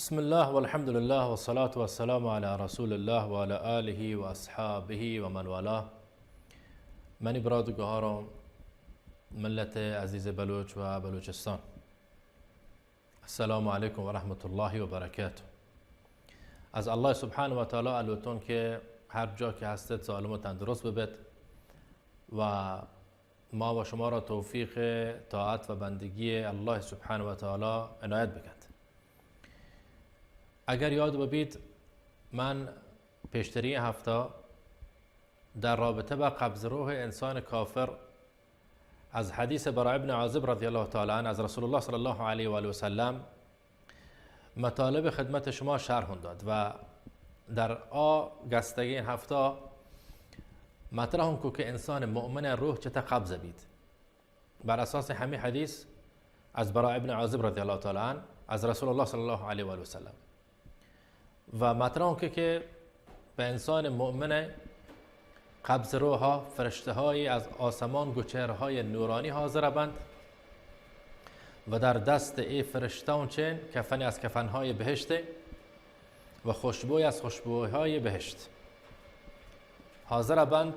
بسم الله والحمد لله والصلاة والسلام على رسول الله وعلى آله وأصحابه ومن والاه. منی برات و گوهاران، ملت عزیز بلوچ و بلوچستان، السلام علیکم و رحمت الله و برکاته. از الله سبحانه و تعالی الوتون که هر جا که هستید سالم و تندرست ببید و ما و شما را توفیق طاعت و بندگی الله سبحانه و تعالی عنایت بکند. اگر یاد ببید، من پیشتری هفته در رابطه با قبض روح انسان کافر از حدیث براء ابن عازب رضی الله تعالی عنه از رسول الله صلی الله علیه و آله و سلم مطالب خدمت شما شرح داد و در آ گستگین هفته مطرح کو که انسان مؤمن روح چطور قبض بید. بر اساس همین حدیث از براء ابن عازب رضی الله تعالی عنه از رسول الله صلی الله علیه و آله و سلم و مطرح که، که به انسان مؤمن قبض روحا فرشته های از آسمان گو چهره های نورانی حاضر بند و در دست ای فرشته اون چین کفنی از کفنهای بهشته و خوشبوی از خوشبوهای بهشت حاضر بند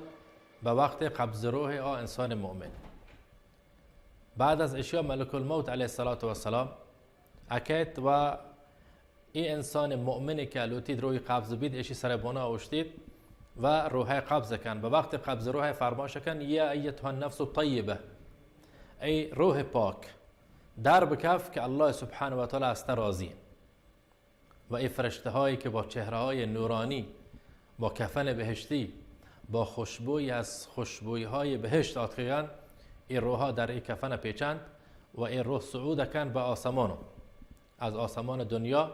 به وقت قبض روح آ انسان مؤمن. بعد از اشیا ملک الموت علیه الصلاة والسلام اکیت و ای انسان مؤمنی که لوتید روحی قبض بید، اشی سر بنا اوشتید و روحه قبض کن. به وقت قبض روحه فرماش کن: یا ایتها النفس الطیبه، ای روح پاک، در بکف که الله سبحانه و تعالی از تو راضی. و ای فرشته هایی که با چهره های نورانی، با کفن بهشتی، با خوشبوی از خوشبوی های بهشت آتکگن، ای روحا در ای کفن پیچند و ای روح صعود کن به آسمان. از آسمان دنیا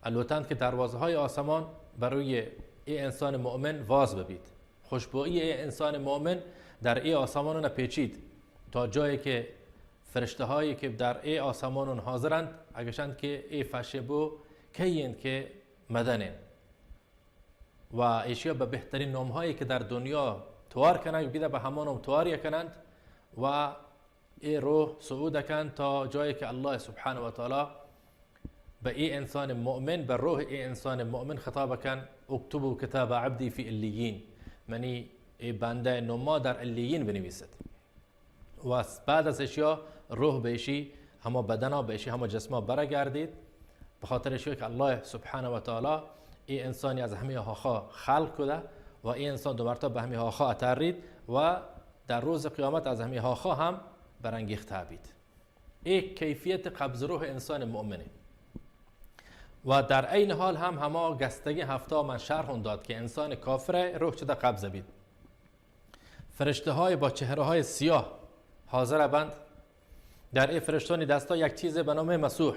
الوتند که دروازه های آسمان بر روی ای انسان مؤمن واز ببید. خوشبویی ای انسان مؤمن در ای آسمان پیچید تا جایی که فرشته هایی که در ای آسمان حاضرند، اگشند که ای فش بو کیند که مدنین و ایشیا به بهترین نام هایی که در دنیا توار کنند، بیده به همان نام توار کنند و ای روح صعود کن تا جایی که الله سبحانه و تعالی به ای انسان مؤمن، به روح ای انسان مؤمن خطاب کن: اکتبوا کتاب عبدی فی علیین، منی ای بنده نما در علیین بنویسد. و بعد از اشیا روح به اشی هما بدنا، به اشی هما جسما برگردید، به خاطر اشیا که الله سبحانه و تعالی ای انسانی از همه هاخا خلق کده و ای انسان دو مرتبه به همه هاخا اترید و در روز قیامت از همه هاخا هم برانگیخته بید. ای کیفیت قبض روح انسان مؤمنه. و در عین حال هم هما گستگی هفته من شرح داد که انسان کافر روح چطور قبض بید. فرشته های با چهره های سیاه حاضر بند. در ای فرشتانی دستا یک چیز به نام مسوح.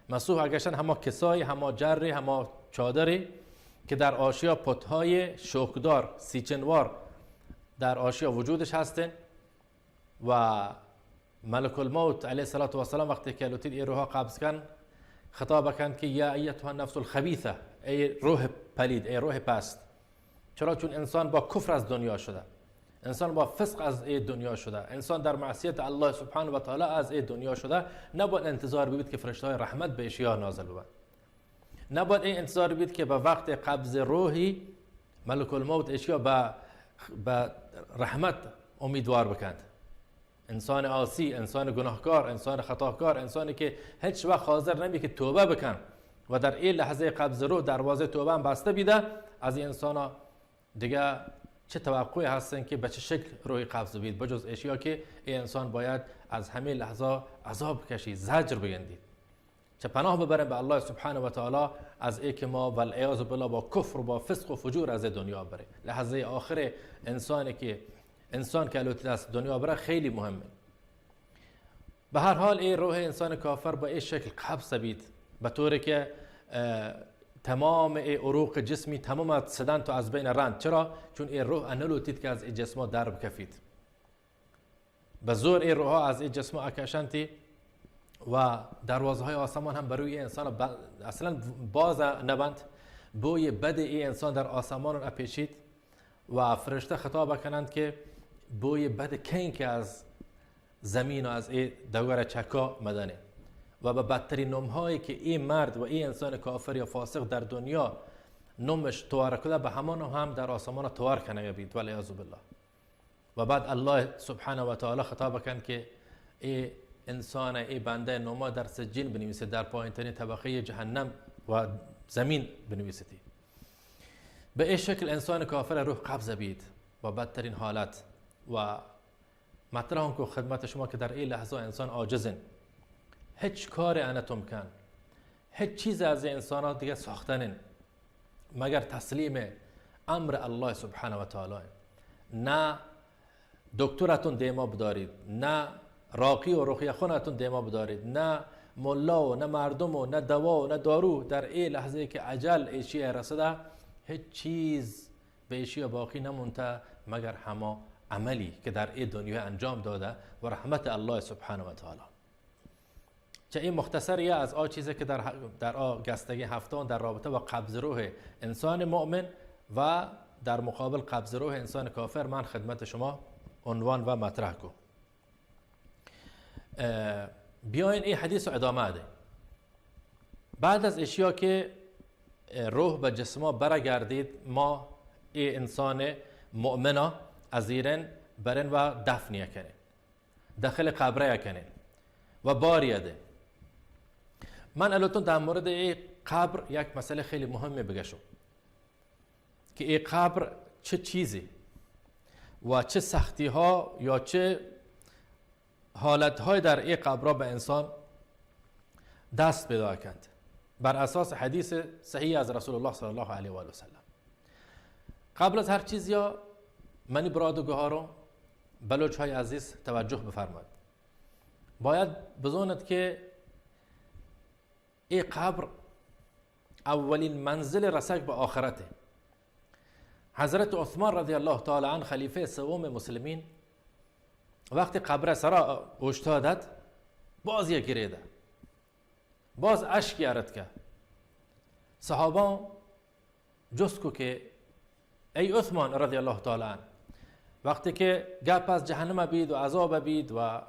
مسوح اگشن هما کسای، هما جری، هما چادری که در آشیا پتهای شوکدار، سیچنوار در آشیا وجودش هستن و ملک الموت علیه الصلاة والسلام وقتی که لوتید ای روحا قبض کن، خطاب کن که یا ایتها النفس الخبیثه، ای روح پلید، ای روح پست. چرا؟ چون انسان با کفر از دنیا شده، انسان با فسق از ای دنیا شده، انسان در معصیت الله سبحانه و تعالی از ای دنیا شده. نباید انتظار ببید که فرشته های رحمت به اشیا نازل ببند. نباید این انتظار ببید که به وقت قبض روحی ملک الموت اشیا به، به رحمت امیدوار بکند. انسان عاصی، انسان گناهکار، انسان خطاکار، انسانی که هیچ وقت حاضر نمی که توبه بکن و در این لحظه قبض روح دروازه توبه هم بسته بیده، از این انسان دیگه چه توقعی هستن که به چه شکل روحی قبض بید، بجز اشیا که این انسان باید از همه لحظه عذاب کشی، زجر بگندید. چه پناه ببرن به الله سبحانه و تعالی از ای که ما والعیاذ بالله با کفر و با فسق و فجور از ای دنیا بره. لحظه آخر انسانی که، انسان که الوتی دست دنیا بره خیلی مهمه. به هر حال، ای روح انسان کافر به ای شکل قبض بید، به طوری که، اه، تمام ای عروق جسمی تمام سدن تو از بین رند. چرا؟ چون ای روح انلوتید که از ای جسما در بکفید. به زور ای روحا از ای جسما اکشنتی و دروازه های آسمان هم بروی ای انسان ب-، اصلاً باز نبند. بوی بد ای انسان در آسمان اپیچید و فرشته خطاب کنند که بوی بد کین که از زمین و از ای دور چکا مدنه. و به بدترین نام‌هایی که این مرد و این انسان کافر یا فاسق در دنیا نامش توار کده، به همان نام هم در آسمان توار کنگه بید، والعیاذ بالله. و بعد الله سبحانه و تعالی خطاب کن که ای انسان، ای بنده، ناما در سجین بنویسه، در پایین‌ترین طبقهٔ جهنم و زمین بنویستی. به این شکل انسان کافر روح قبض بید و بدترین حالت و مطرح آن که خدمت شما که در این لحظه انسان عاجزن، هیچ کار انتم کن، هیچ چیز از این انسانات دیگه ساختنن. مگر تسلیم امر الله سبحانه و تعالی. نه دکترتون دیما بدارید، نه راقی و رقیه خونتون دیما بدارید، نه ملا و نه مردم و نه دوا و نه دارو. در این لحظه که اجل ایشی رسده، هیچ چیز به ایشی باقی نمونته مگر هما عملی که در این دنیا انجام داده و رحمت الله سبحانه و تعالی. چه این مختصری از آ چیزی که در ه-، در آ گستگی هفتان در رابطه با قبض روح انسان مؤمن و در مقابل قبض روح انسان کافر من خدمت شما عنوان و مطرح کو. اه، بیاین این حدیث رو ادامه ده. بعد از اشیا که، اه، روح به جسما برگردید، ما ای انسان مؤمنا از ایرن برن و دفنیه کنین. داخل قبره کنین و بار یده. من الوتون در مورد ای قبر یک مسئله خیلی مهمی بگشم که ای قبر چه چیزی و چه سختی ها یا چه حالت های در ای قبرها به انسان دست پیدا کند بر اساس حدیث صحیح از رسول الله صلی الله علیه و آله و سلم. قبل از هر چیز یا منی براد و گهارو بلوچ های عزیز توجه بفرماد. باید بزاند که ای قبر اولین منزل رسگ به آخرته. حضرت عثمان رضی الله تعالی عنه خلیفه سوم مسلمین وقتی قبر سرا اوشتادد باز یک گریده. باز اشک یارت که صحابان جست کو که ای عثمان رضی الله تعالی عنه، وقتی که گپ از جهنم بید و عذاب بید و،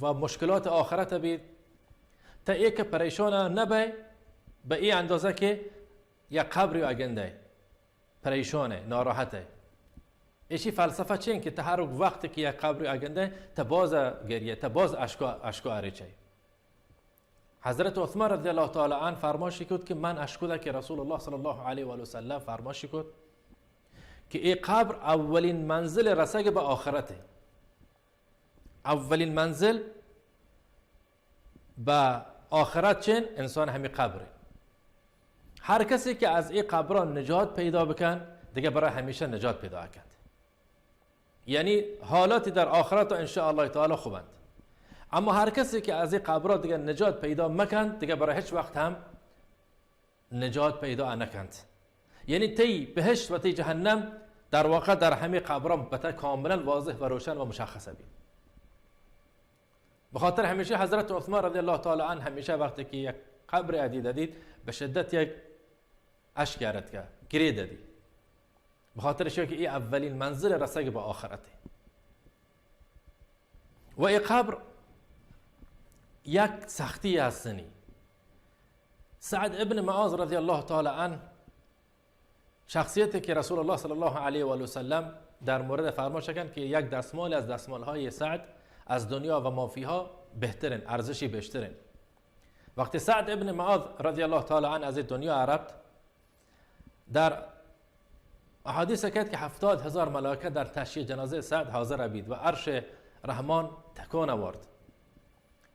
و مشکلات آخرت بید، تا ای که پریشان نبی به ای اندازه که یک قبری اگنده. پریشانه، ناراحته. ایشی فلسفه چین که تا هر وقتی که یک قبری اگنده، تا باز گریه، تا باز اشکا، اشکا اریچه. حضرت عثمان رضی الله تعالی عنه فرماشی کد که من اشکده که رسول الله صلی الله علیه و آله و سلم فرماشی کد که ای قبر اولین منزل رسگ به آخرته. اولین منزل به آخرت چین؟ انسان همی قبره. هر کسی که از ای قبران نجات پیدا بکن، دیگه برای همیشه نجات پیدا کند. یعنی حالاتی در آخرت ان شاء الله تعالی خوبند. اما هر کسی که از ای قبران دیگه نجات پیدا مکن، دیگه برای هیچ وقت هم نجات پیدا نکنت. یعنی تی بهشت و تی جهنم در واقع در همه قبران بته کاملاً واضح و روشن و مشخص بی. به خاطر همیشه حضرت عثمان رضی الله تعالی عنه همیشه وقتی که یک قبر ادید ادید به شدت یک اشک ارد که گرید ادید. به خاطر شو که ای اولین منزل رسگ به آخرته. و ای قبر یک سختی هستنی. سعد ابن معاذ رضی الله تعالی عنه، شخصیتی که رسول الله صلی الله علیه و آله و سلم در مورد فرماش کن که یک دستمال از دستمال‌های سعد از دنیا و ما فیها بهترین، ارزشی بیشترین. وقتی سعد ابن معاذ رضی الله تعالی عنه از دنیا رفت، در احادیث کرد که هفتاد هزار ملائکه در تشییع جنازهٔ سعد حاضر بید و عرش رحمان تکان آورد.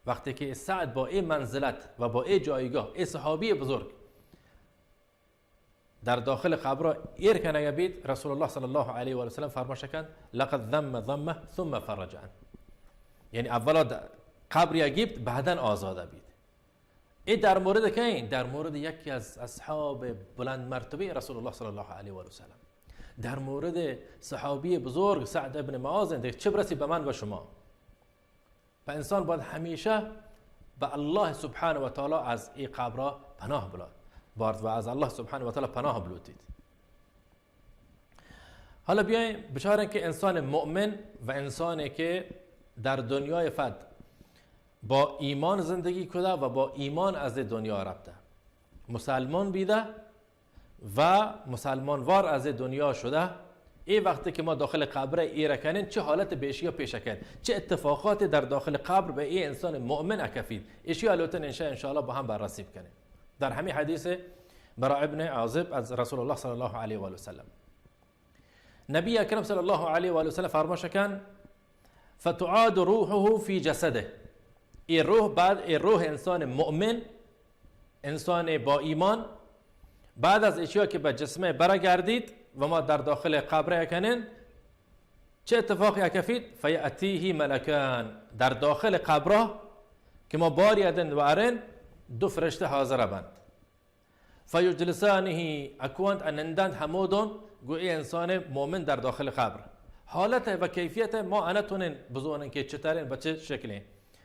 وقتی که سعد با این منزلت و با این جایگاه، این صحابی بزرگ در داخل قبر ایر کنگ بید، رسول الله صلی الله علیه و سلم فرماش کند: «لقد ضم ضمه ثم فرج عنه.» یعنی اولا د-، قبر یا گیپت، بعداً آزاد بید. ای در مورد کئین؟ در مورد یکی از اصحاب بلند مرتبهٔ رسول الله صلی الله علیه و سلم، در مورد صحابی بزرگ سعد ابن معاذ. دیگه چه برسی به من و شما؟ پس انسان باید همیشه به الله سبحانه و تعالی از ای قبرا پناه بلا-، بارد و از الله سبحانه و تعالی پناه بلوتید. حالا بیاین بچارین که انسان مؤمن و انسانی که در دنیای فد با ایمان زندگی کده و با ایمان از دنیا رفته. مسلمان بیده و مسلمان وار از دنیا شده. ای وقتی که ما داخل قبر ای رکنین، چه حالت به اشیا پیش کد؟ چه اتفاقاتی در داخل قبر به ای انسان مؤمن اکفید؟ اشیا لوتن انشاء، انشاءالله با هم بررسی بکنین. در همین حدیث براء ابن عازب از رسول الله صلی الله علیه و آله و سلم. نبی اکرم صلی الله علیه و آله و سلم فرماش کن: «فتعاد روحه فی جسده.» ای روح بعد، ای روح انسان مؤمن، انسان با ایمان، بعد از اشیا که به جسمه برگردید و ما در داخل قبره کنین، چه اتفاقی اکفید؟ «فیأتیه ملکان.» در داخل قبره که ما باری ادن و ارن، دو فرشته حاضر بند. فیجلسانه، اکوانت انندند همودون گو ای انسان مؤمن در داخل قبر. حالت و کیفیت ما انتونن بزونن که چطورین و چه شکلین.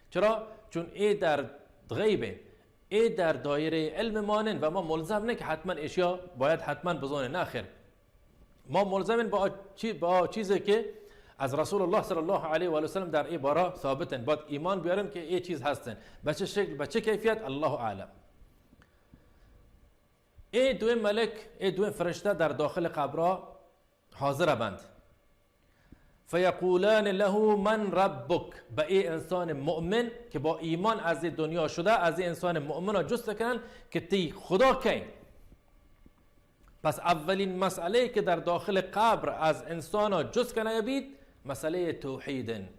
چرا؟ چون ای در غیبه، ای در دایره علم مانن و ما ملزم نه که حتما اشیا باید حتما بزونن. نه خیر. ما ملزمین با چی-، با چیزی که از رسول الله صلی الله علیه و آله و سلم در ای باره ثابتن، باید ایمان بیارن که ای چیز هستن. به چه شکل، به چه کیفیت، الله اعلم. ای دوی ملک، ای دوی فرشته در داخل قبرا حاضر بند. فیقولان له من ربک، به ای انسان مؤمن که با ایمان از ای دنیا شده، از ای انسان مؤمن جست کنن که تی خدا کئین؟ پس اولین مسئله که در داخل قبر از انسان جست کنه بید، مسئله توحیدن.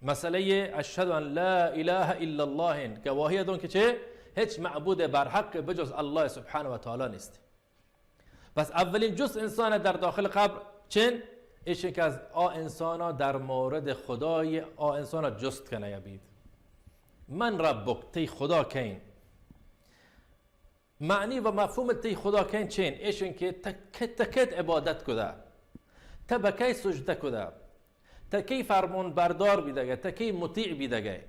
مسئلهٔ اشهد ان لا اله الا الله انت، گواهی دون که چه؟ هیچ معبود بر حق بجز الله سبحانه و تعالی نیست. پس اولین جست انسان در داخل قبر چن؟ ایشن که از آ انسانا در مورد خدای آ انسانا جست کنه بید، من ربک، تی خدا کین؟ معنی و مفهوم تی خدا کین چین؟ ایشن که تک-، تکیت عبادت کده، تا بکی سجده کده، تا کی فرمان بردار بیدگه، تا کی مطیع بیدگه،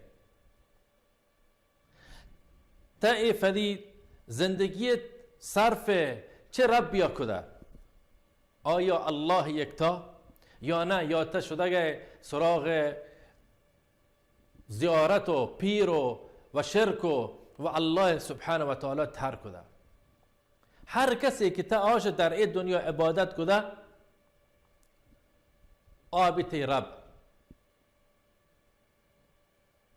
تا ای فدی زندگی صرف چه ربیا کده؟ آیا الله یکتا یا نه؟ یا تا شدگه سراغ زیارت و پیر و، و شرک و، و الله سبحانه و تعالی ترک کده. هر کسی که تا آش در ای دنیا عبادت کده، آ بیتی رب.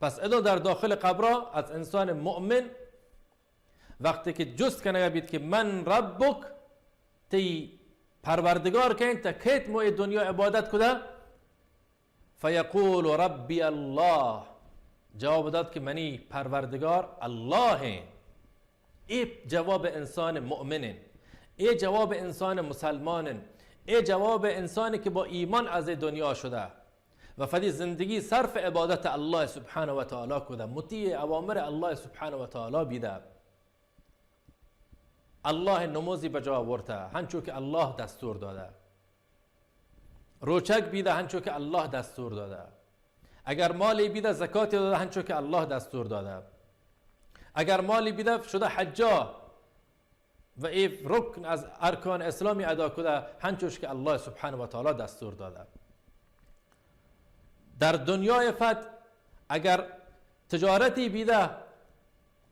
پس ادو در داخل قبرا از انسان مؤمن وقتی که جست کنگا بید که من ربک، تی پروردگار کین، تا کیت مو ای دنیا عبادت کده؟ فیقول ربی الله، جواب داد که منی پروردگار الله ہیں. ای جواب انسان مؤمن ہیں، ای جواب انسان مسلمان ہیں، ای جواب انسانی که با ایمان از دنیا شده و فدی زندگی صرف عبادت الله سبحانه و تعالی کده، مطیع اوامر الله سبحانه و تعالی بیده. الله نمازی بجا آورته، هنچو که الله دستور داده. روچگ بیده، هنچو که الله دستور داده. اگر مالی بیده، زکاتی داده، هنچو که الله دستور داده. اگر مالی بیده، شده حجا و ای رکن از ارکان اسلامی ادا کده، هنچوش که الله سبحانه و تعالی دستور داده. در دنیای فد اگر تجارتی بیده،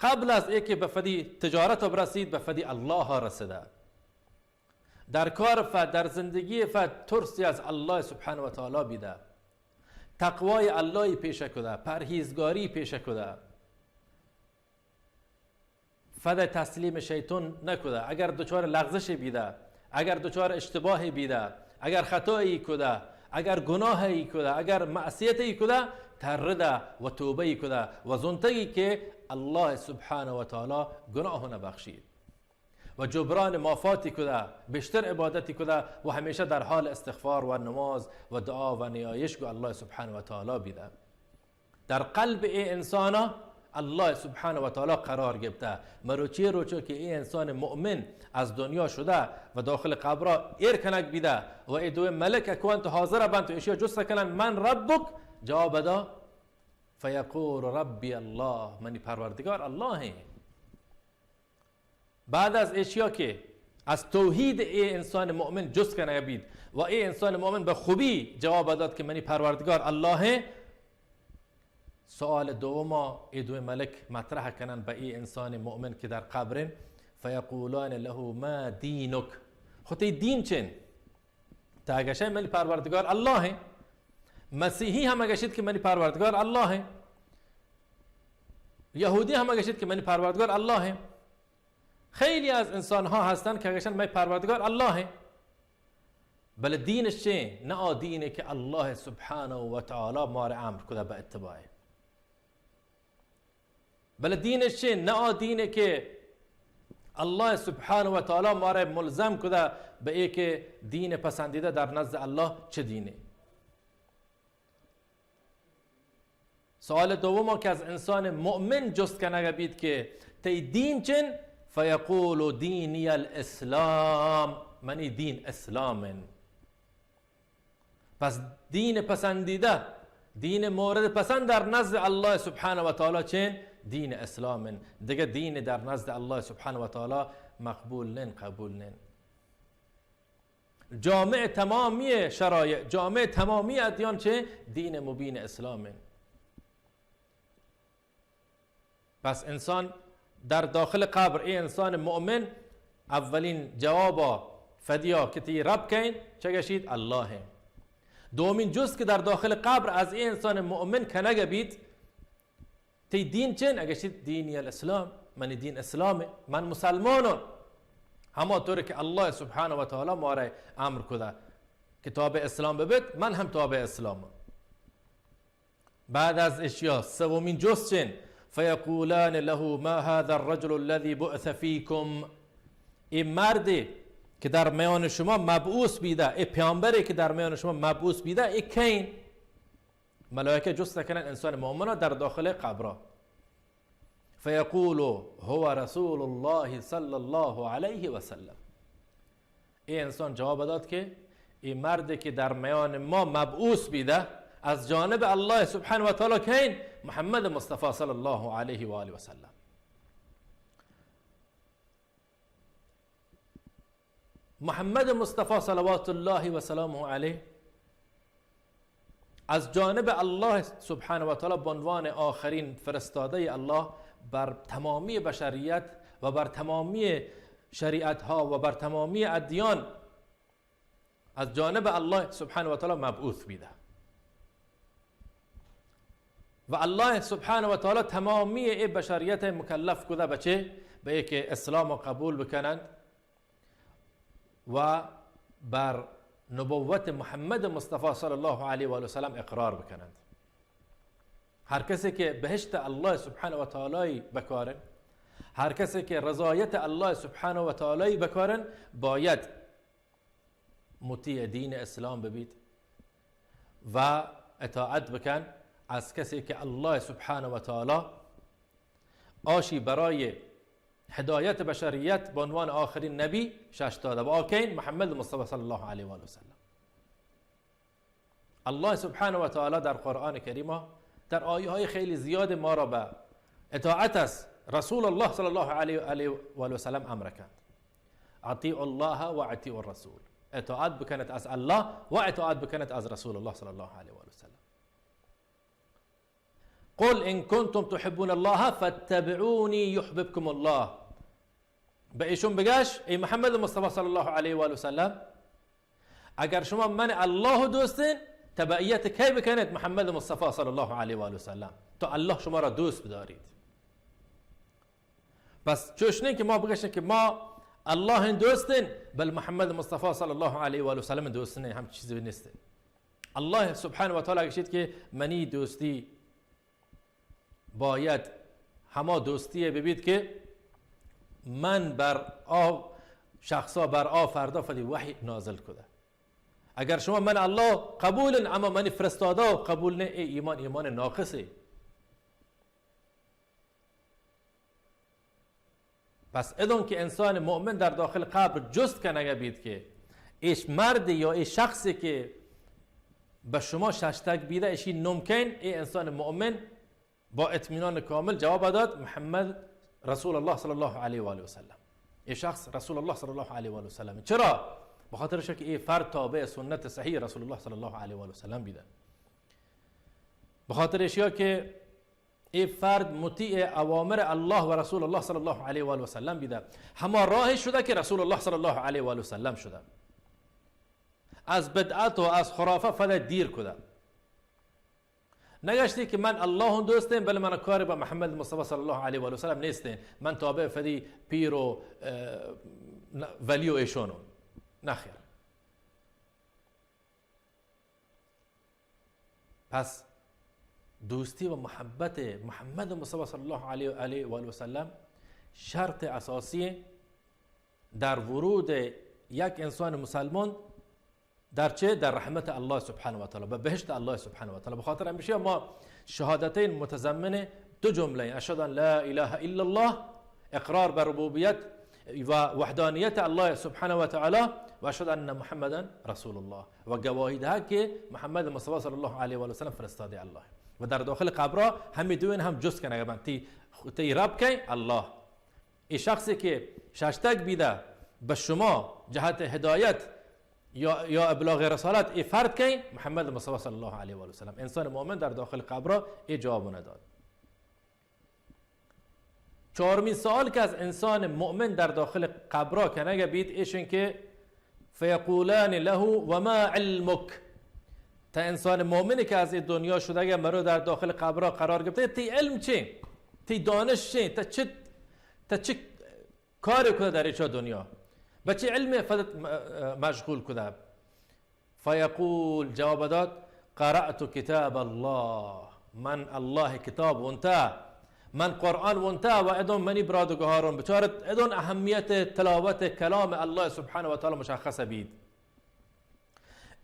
قبل از ای که به فدی تجارت برسید، به فدی الله رسیده. در کار فد، در زندگی فد ترسی از الله سبحانه و تعالی بیده، تقوای اللهی پیشه کده، پرهیزگاری پیشه کده. فد تسلیم شیطان نکده. اگر دچار لغزشی بیده، اگر دچار اشتباهی بیده، اگر خطایی کده، اگر گناهی کده، اگر معصیتی کده، ترده و توبهی کده و زنتگی که الله سبحانه و تعالی گناه نبخشید و جبران مافاتی کده، بیشتر عبادتی کده و همیشه در حال استغفار و نماز و دعا و نیایش گو الله سبحانه و تعالی بیده. در قلب ای انسانا الله سبحانه و تعالی قرار گپته. مروچی روچو که ای انسان مؤمن از دنیا شده و داخل قبرا ایر کنگ بیده و ای دو ملک اکوانت حاضر بنت و اشیا جست کنن من ربک، جواب دا فیقول ربی الله، منی پروردگار الله ہیں. بعد از اشیا که از توحید ای انسان مؤمن جست کنه بید و ای انسان مؤمن به خوبی جواب داد که منی پروردگار الله ہیں، سوال دوما اے دوئیں ملک مطرح کنن بہ اے انسان مؤمن کہ در قبرن، فیقولان له ما دینک، خو تئی دین چین؟ تا گشے منی پروردگار اللہ ہیں۔ مسیحی ہم گشیت کہ منی پروردگار اللہ ہیں۔ یہودی ہم گشیت کہ منی پروردگار اللہ ہیں۔ خیلی از انسان ها هستن که گشن می پروردگار الله، بله دینش چه؟ نه آ دینه که الله سبحانه و تعالی ما را امر کده به اتباعه. بله دینش چه؟ نه آ دینه که الله سبحانه و تعالی ما را ملزم کده به ای که دین پسندیده در نزد الله چه دینه. سوال دوم که از انسان مؤمن جست کنگ بیت که تئی دین چن؟ فیقول دینی الاسلام، منی دین اسلامن. پس دین پسندیده، دین مورد پسند در نزد الله سبحانه و تعالی چن؟ دین اسلامن. دیگه دین در نزد الله سبحانه و تعالی مقبول نین، قبول نین. جامع تمامی شرایع، جامع تمامی ادیان چه؟ دین مبین اسلام انت. پس انسان در داخل قبر، ای انسان مؤمن، اولین جوابا فدیا که تی رب کین، چه گشید؟ الله. دومین جست که در داخل قبر از ای انسان مؤمن کنگ بیت، تئی دین چن؟ اگشیت دینی الاسلام، منی دین اسلامه، من مسلمانم. هما طور که الله سبحانه و تعالی ما را امر کده که تابع اسلام ببیت، من هم تابع اسلامم. بعد از اشیا سومین جست چن؟ فیقولان له ما هذا الرجل الذي بعث فيكم، ای مردی که در میان شما مبعوث بیده، ای پیامبری که در میان شما مبعوث بیده، ای کین؟ ملائکه جست کنن انسان مؤمنا در داخل قبرا. فیقول هو رسول الله صلی الله علیه و سلم. ای انسان جواب داد که ای مردی که در میان ما مبعوث بیده از جانب الله سبحانه و تعالی کین؟ محمد مصطفی صلی الله علیه و آله و سلم. محمد مصطفی صلوات الله و سلامه علیه از جانب الله سبحانه و تعالی به عنوان آخرین فرستاده الله بر تمامی بشریت و بر تمامی شریعت ها و بر تمامی ادیان از جانب الله سبحانه و تعالی مبعوث بیده. و الله سبحانه و تعالی تمامی ای بشریت مکلف کده به چه؟ به ای که اسلام قبول بکنند و بر نبوت محمد مصطفی صلی الله علیه و آله و سلم اقرار بکنند. هر کسی که بهشت الله سبحانه و تعالی بکارن، هر کسی که رضایت الله سبحانه و تعالی بکارن، باید مطیع دین اسلام ببیت و اطاعت بکن از کسی که الله سبحانه و تعالی آشی برای هدایت بشریت به عنوان آخرین نبی شش داده و آکین محمد مصطفی صلی الله علیه و آله و سلم. الله سبحانه و تعالی در قرآن کریمه در آیه‌های خیلی زیاد ما را به اطاعت از رسول الله صلی الله علیه و آله و سلم امر کند. اطیعوا الله و اطیعوا الرسول. اطاعت بکنید از الله و اطاعت بکنید از رسول الله صلی الله علیه و آله و سلم. قل ان کنتم تحبون الله فاتبعونی یحببکم الله. به ایشون بگش، ای محمد مصطفی صلی الله علیه و آله و سلم، اگر شما من الله دوستین، تبعیت کی بکنید؟ محمد مصطفی صلی الله علیه و آله و سلم، تا الله شما را دوست بدارید. پس چوش نین که ما بگشین که ما الله دوستین، بل محمد مصطفی صلی الله علیه و آله و سلم دوست نین، هم چیزی نیست. الله سبحانه و تعالی گشید که منی دوستی باید هما دوستی ببیت که من بر آ شخصا، بر آ فردا فدی وحی نازل کده. اگر شما من الله قبولن، اما منی فرستاده قبول نه، ای ایمان ایمان ناقصه. پس ادون که انسان مؤمن در داخل قبر جست کنگه بید که ایش مرد یا ای شخصی که به شما ششتگ بیده، ایشی نام کین؟ ای انسان مؤمن با اطمینان کامل جواب داد: محمد رسول الله صلی الله علیه و آله و سلم. ای شخص رسول الله صلی الله علیه و آله و سلم. چرا؟ به خاطر اشیا که ای فرد تابع سنت صحیح رسول الله صلی الله علیه و آله و سلم بیده. به خاطر اشیا که اے فرد مطیع اوامر الله و رسول الله صلی الله علیه و آله و سلم بیده، هما راه شده که رسول الله صلی الله علیه و آله و سلم شده، از بدعت و از خرافه فده دیر کده. نگشتی که من الله هم دوستم، بله من کار با محمد مصطفی صلی الله علیه و آله و سلم نیستم، من تابع فدی پیر و، اه، ولی و ایشانو. نخیر. پس دوستی و محبت محمد مصطفی صلی الله علیه و آله و سلم شرط اساسی در ورود یک انسان مسلمان در چه؟ در رحمت الله سبحانه و تعالی، به بهشت الله سبحانه و تعالی. به خاطر همیشه ما شهادتین متضمن دو جمله ایں: اشهد ان لا اله الا الله، اقرار به ربوبیت و وحدانیت الله سبحانه و تعالی، و اشهد ان محمدا رسول الله، و گواهی دهد که محمد مصطفی صلی الله علیه و آله و سلم فرستاده الله. و در داخل قبرا همی دوین هم جست کنگا بنت: تی، تی رب کئے؟ الله. ای شخصی که ششتگ بیده به شما جهت هدایت یا، یا ابلاغ رسالت، ای فرد کئے؟ محمد مصطفی صلی الله علیه و آله و سلم. انسان مؤمن در داخل قبرا ای جواب نداد. چهارمین سوال که از انسان مؤمن در داخل قبرا کنگا بیت، ایشن که فیقولان له وما علمک. تا انسان مؤمنی که از این دنیا شدگه مرو در داخل قبرا قرار گرفته، تی علم چی؟ تی دانش چی؟ تا چه، تا چه کاری کده در ایچا دنیا؟ به چه علم فدت م-، مشغول کده؟ فیقول، جواب داد: قرأت کتاب الله، من الله کتاب ونته، من قرآن ونته. و ادون منی برادگهارون بچارت، ادون اهمیت تلاوت کلام الله سبحانه و تعالی مشخص بید.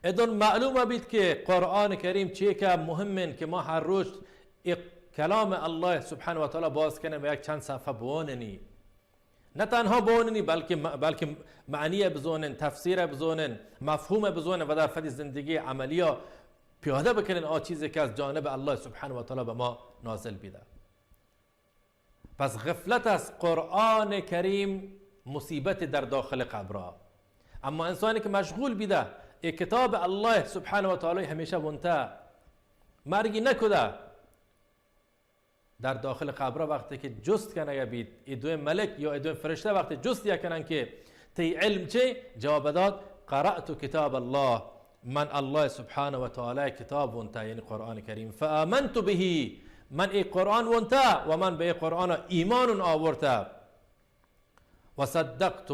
ادون معلوم بید که قرآن کریم چی که مهمن که ما هر روز ای کلام الله سبحانه و تعالی باز کنیم و یک چند صفحه بواننی. نه تنها بواننی، بلکه م-، بلکه معنی بزونن، تفسیر بزونن، مفهوم بزونن و در فدی زندگی عملی پیاده بکنن آ چیزی که از جانب الله سبحانه و تعالی به ما نازل بیده. پس غفلت از قرآن کریم مصیبت در داخل قبرا. اما انسانی که مشغول بیده ای کتاب الله سبحانه و تعالی همیشه ونته، مرگی نکده، در داخل قبر وقتی که جست کنگ بید، ای دوی ملک یا ای دوی فرشته وقتی جست یا کنن که تی علم چه؟ جواب داد: قرأت کتاب الله، من الله سبحانه و تعالی کتاب ونته، یعنی قرآن کریم، فآمنت به، من ای قرآن ونته و من به ای قرآن ایمان آورته. و صدقت،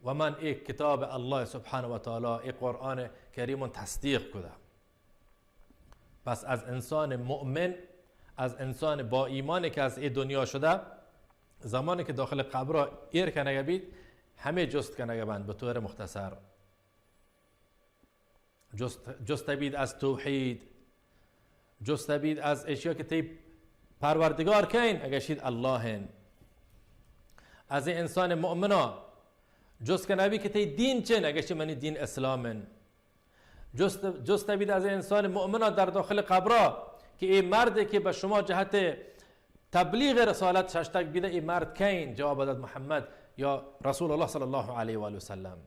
و من ای کتاب الله سبحانه و تعالی، ای قرآن کریم تصدیق کده. پس از انسان مؤمن، از انسان با ایمانی که از ای دنیا شده، زمانی که داخل قبر ایر کنگه بید، همه جست کنگه بند به طور مختصر. جست، جست بید از توحید، جست بید از اشیا که تی پروردگار کین، اگه شید الله هن. از این انسان مؤمنا جست کنه بی که تی دین چن، اگه شید منی دین اسلامن. جست، جست بید از این انسان مؤمنا در داخل قبرا که ای مردی که به شما جهت تبلیغ رسالت ششتگ بیده، ای مرد کین؟ جواب داد: محمد یا رسول الله صلی الله علیه و آله و سلم.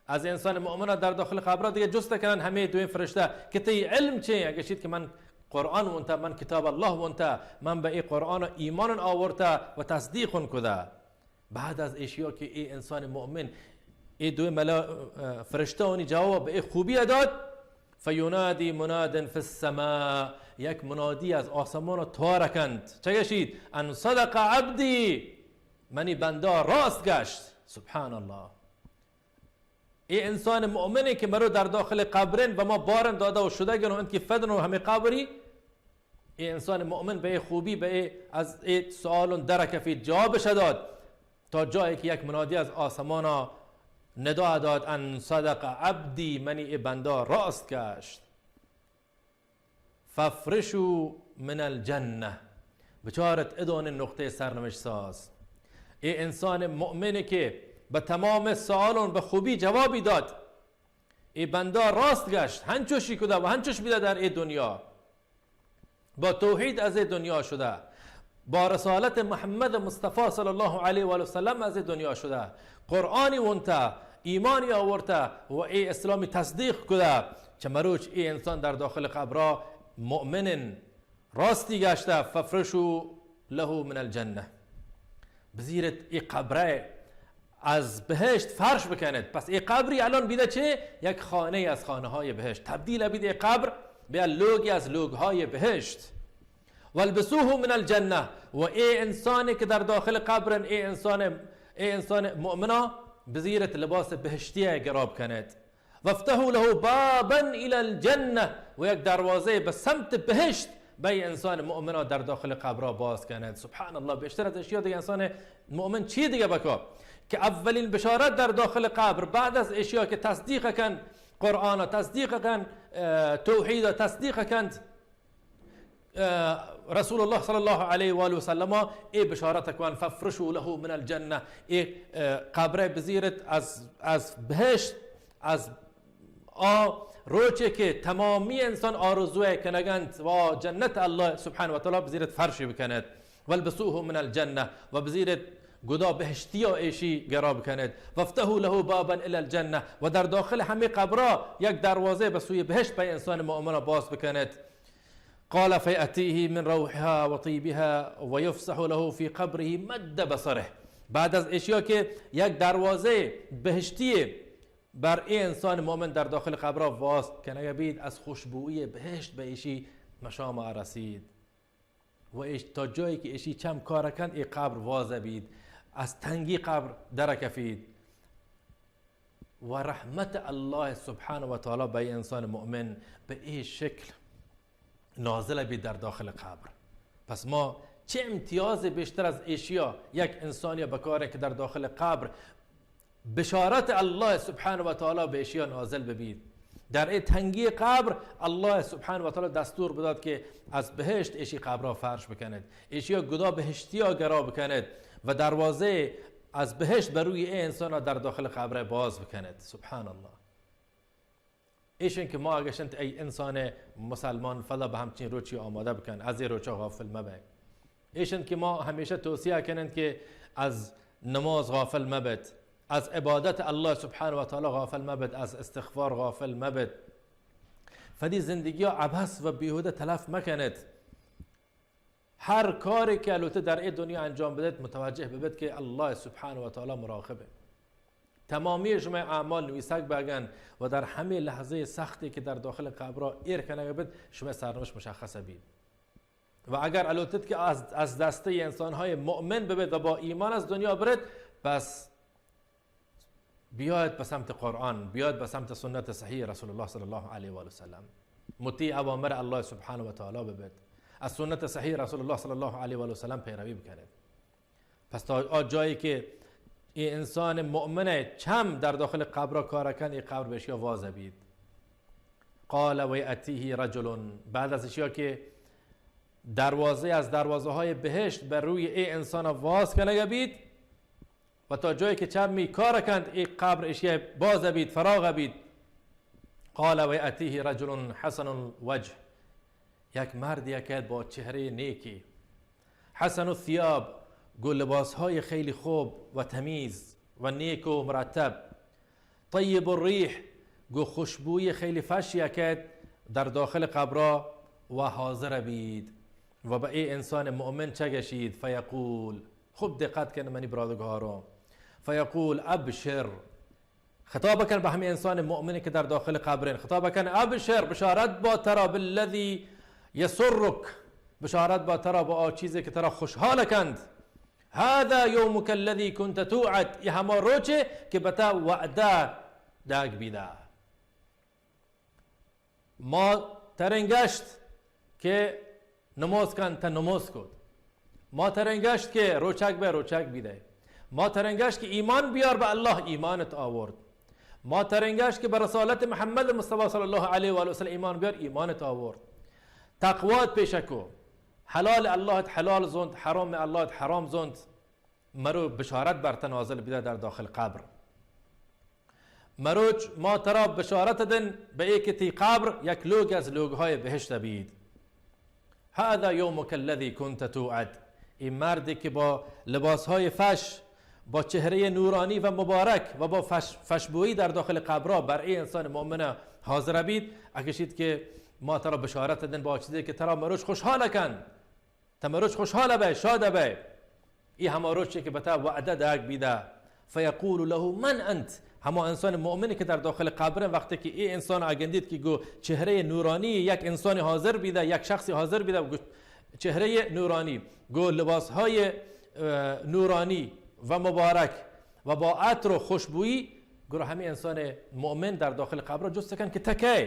از انسان مؤمن در داخل قبر دیگه جست کنن همه دوین فرشته که تی علم چه؟ اگه شید که من قرآن ونته، من کتاب الله ونته، من به ای قرآن ایمان آورته و تصدیق کده. بعد از اشیا که ای انسان مؤمن، ای دوی ملا-، فرشته اونی جواب به ای خوبی داد، فینادی مناد فی السماء، یک منادی از آسمان تار کند. چه گشید؟ ان صدق عبدی، منی بنده راست گشت. سبحان الله. ای انسان مؤمنی که مرو در داخل قبرن و ما بارن داده و شده گنو انت که فدن و همه قبری، ای انسان مؤمن به ای خوبی به ای از ای سوالون درکفی جوابش داد، تا جایی که یک منادی از آسمانا ندا داد: ان صدق عبدی، منی ای بنده راست گشت. فافرشوا من الجنة. بچارت ادون نقطه سرنوشت ساز. ای انسان مؤمنی که به تمام سوالون به خوبی جوابی داد. ای بنده راست گشت، هنچوشی کده و هنچوش بیده در ای دنیا. با توحید از ای دنیا شده. با رسالت محمد مصطفی صلی الله علیه و آله و سلم از ای دنیا شده. قرآنی ونته، ایمانی آورته و ای اسلامی تصدیق کده. چه مروچ ای انسان در داخل قبرا مؤمنن، راستی گشتہ، فافرشوا له من الجنة، بزیرت ای قبرہ از بہشت فرش بکنت. پس ای قبری الان بیدہ چہ یک خانہ از خانہ های بہشت تبدیل بید، ای قبر بیا لوگی از لوگهای بہشت. والبسوه من الجنة، و ای انسانی که در داخل قبرن، ای انسان، ای انسان مؤمنا بزیرت لباس بهشتی گراب کنت. وافتحوا له بابا الی الجنة، و یک دروازه به سمت بهشت به انسان مؤمنا در داخل قبرا باز کنت. سبحان الله، بیشتر از اشیا دیگه انسان مؤمن چی دیگه بکا که اولین بشارت در داخل قبر، بعد از اشیا که تصدیق کن قرآن، تصدیق کن، اه، توحید، تصدیق کن اه، رسول الله صلی الله علیه و آله و سلم ای بشارت کن، فافرشوا له من الجنة، ای، اه، قبر بزیرت از، از بهشت، از آ روچے که تمامی انسان آرزوی کنگنت و جنت الله سبحانه و تعالی بزیرت فرشی بکنت. والبسوه من الجنة، و بزیرت گدا بهشتیا ایشی گرا بکنت. وافتحوا له بابا الی الجنة، و در داخل همه قبرا یک دروازه به سوی بهشت به انسان مؤمنا باز بکنت. قال فیأتیه من روحها و طیبها و یفسح له فی قبره مد بصره. بعد از اشیا که یک دروازه بهشتی بر ای انسان مؤمن در داخل قبرا واز کنگه بید، از خوشبویی بهشت به ایشی مشام رسید. و ایش تا جایی که ایشی چم کار کند، ای قبر واز بید، از تنگی قبر در کفید. و رحمت الله سبحانه و تعالی به انسان مؤمن به ای شکل نازل بید در داخل قبر. پس ما چه امتیاز بیشتر از ایشیا یک انسانی بکاریں که در داخل قبر بشارت الله سبحانه و تعالی به ایشیا نازل ببید؟ در ای تنگی قبر الله سبحانه و تعالی دستور بداد که از بهشت ایشی قبرا فرش بکنید، ایشیا گدا بهشتیا گرا بکنید و دروازه از بهشت بر روی ای انسان در داخل قبر باز بکنید. سبحان الله. ایشن که ما گشنت ای انسان مسلمان، فلا به همچین روچی آماده بکن، از ای روچا غافل مبه. ایشن که ما همیشه توصیه کنند که از نماز غافل مبت، از عبادت الله سبحانه و تعالی غافل مبت، از استغفار غافل مبت. فدی زندگی عبث و بیهوده تلف مکنت. هر کاری که الوته در ای دنیا انجام بدت، متوجه ببت که الله سبحانه و تعالی مراقبه. تمامی شما اعمال نویسگ بگن و در همه لحظه سختی که در داخل قبرا ایر کنگ بد، شما سرنوشت مشخص بید. و اگر الوتت که از، از دسته انسان‌های مؤمن ببد و با ایمان از دنیا برد، پس بیاید به سمت قرآن، بیاید به سمت سنت صحیح رسول الله صلی الله علیه و آله و سلم. مطیع اوامر الله سبحانه و تعالی ببید. از سنت صحیح رسول الله صلی الله علیه و آله و سلم پیروی بکنید. پس تا آ جایی که این انسان مؤمن چم در داخل قبر کار کن، این قبر به اشیا واز بید. قال و یأتیه رجل، بعد از اشیا که دروازه از دروازه‌های بهشت بر روی ای انسان واز کنگ بید، و تا جایی که چمی کار کند، ای قبر اشیا باز بید، فراغ بید. قال و یأتیه رجل حسن الوجه، یک مردی که با چهرهٔ نیکی، حسن الثیاب، گو لباس‌های خیلی خوب و تمیز و نیک و مرتب، طیب الریح، گو خوشبوی خیلی فشی که در داخل قبرا و حاضر بید و به ای انسان مؤمن چه گشید؟ فیقول، خوب دقت کن منی برادگارو، فیقول ابشر، خطاب کن به همین انسان مؤمنی که در داخل قبرین، خطاب کن ابشر، بشارت با ترا، بالذی یسرک، بشارت با ترا با آ چیزی که ترا خوشحال کند. هذا یومک الذی کنت توعد، ای هما روچه که بتا وعده داگ بیده. ما ترین گشت که نماز کن، تا نماز کت. ما ترین گشت که روچک به، روچک بیده. ما ترین گشت که ایمان بیار به الله، ایمانت آورد. ما ترین گشت که به رسالت محمد مصطفی صلی الله علیه و آله و سلم ایمان بیار، ایمانت آورد. تقوات پیشه کو. حلال الله حلال زند، حرام الله حرام زند. مرو بشارت بر تن نازل بیده در داخل قبر. مروچ ما ترا بشارت دن به ای که تی قبر یک لوگ از لوگ‌های بهشت بید. هذا یومک الذی کنت توعد. این مردی که با لباس‌های فش، با چهرهٔ نورانی و مبارک و با فش، فشبویی در داخل قبرا بر ای انسان مؤمن حاضر بید، اگشید که ما ترا بشارت دن با چیزے کہ ترا مروچ خوشحال کن، تا مروچ خوشحال بئے، شاد بئے. ای ہما روچے کہ بتا وعدہ داگ بیدا، فیقول له من انت، ہما انسان مؤمن کہ در داخل قبر، وقتی کہ ای انسان اگندید کہ گو چہرہ نورانی یک انسان حاضر بیدا، یک شخص حاضر بیدا، گو چہرہ نورانی، گو لباس‌های، اه، نورانی و مبارک و با عطر و خوشبویی، گو ہمیں انسان مؤمن در داخل قبر جست کن کہ تکے،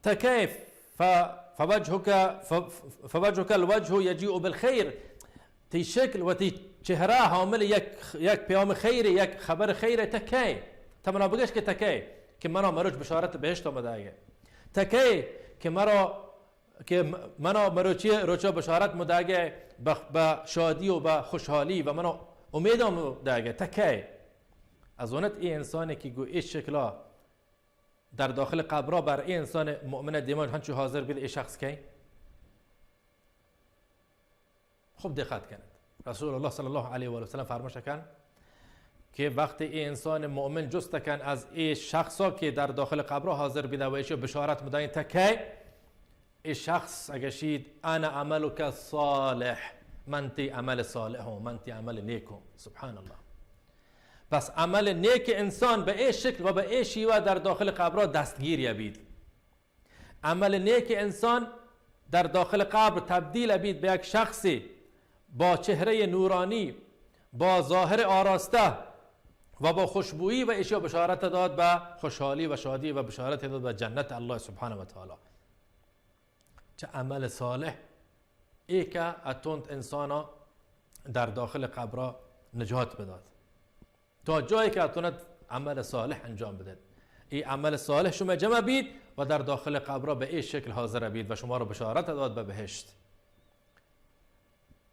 تکے، ف-، فوجهك، ف-، فوجهك الوجه يجيء بالخير، تی شکل و تی چہرہ حامل یک، یک پیام خیر، یک خبر خیر، تکے، تا منا بگش کہ تکے، کہ منا مروچ بشارت بہشت آمدہ گئے. تکے کہ مرا، کہ م-، منا مروچی روچا بشارت مداگے بخ-، بہ شادی و بہ خوشحالی و منا امید آمداگے. تکے. از اونت ای انسانی کہ گو ای شکلا در داخل قبرا بر ای انسان مؤمن دیمان ہنچو حاضر بید، ای شخص کئے؟ خوب دقت کنید. رسول الله صلی الله علیه و سلم فرماش کن کہ وقتی ای انسان مؤمن جست کن از ای شخصا کہ در داخل قبر حاضر بیده و ایشی بشارت مدائن تکه، ای شخص اگشید: «انا عملک الصالح»، من تی عمل صالح ہوں، من تی عمل نیک ہوں. سبحان الله. پس عمل نیک انسان به ای شکل و به ای شیوه در داخل قبر دستگیر یبید. عمل نیک انسان در داخل قبر تبدیل بید به یک شخصی با چهرهٔ نورانی، با ظاهر آراسته و با خوشبویی و اشیا بشارت داد به خوشحالی و شادی و بشارت داد به جنت الله سبحانه و تعالی. چه عمل صالح ای که اتونت انسانا در داخل قبرا نجات بداد. تا جایی که اتونت عمل صالح انجام بدید. ای عمل صالح شما جمع بید و در داخل قبرا به ای شکل حاضر بید و شما رو بشارت داد به بهشت.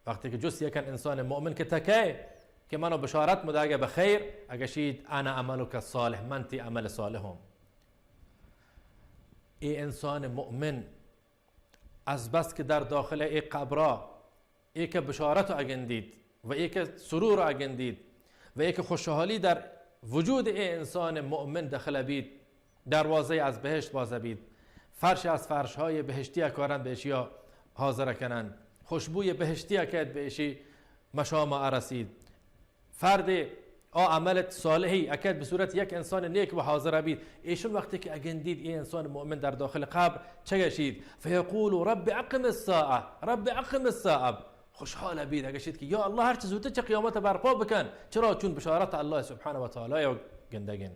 وقتی که جست یکن انسان مؤمن که تکه که منو بشارت مداگه به خیر، اگشید: «انا عملک الصالح»، من تی عمل صالحم. ای انسان مؤمن از بس که در داخل ای قبرا ای که بشارت اگندید و ای که سرور اگندید و ای که خوشحالی در وجود ای انسان مؤمن دخل بید، دروازه از بهشت باز بید، فرش از فرش‌های بهشتی اکارند به اشیا حاضر کنند، خوشبوی بهشتی اکید به اشی مشام ارسید. فرد آ عمل صالحی اکد به صورت یک انسان نیک و حاضر بید. ایشون وقتی که اگندید ای انسان مؤمن در داخل قبر چه گشید؟ فیقول: «رب اقم الساعة، رب اقم الساعة.» خوشحال بید، اگشید که یا الله، هر چه زودتر چه قیامت برپا بکن. چرا؟ چون بشارت الله سبحانه و تعالی گندگین.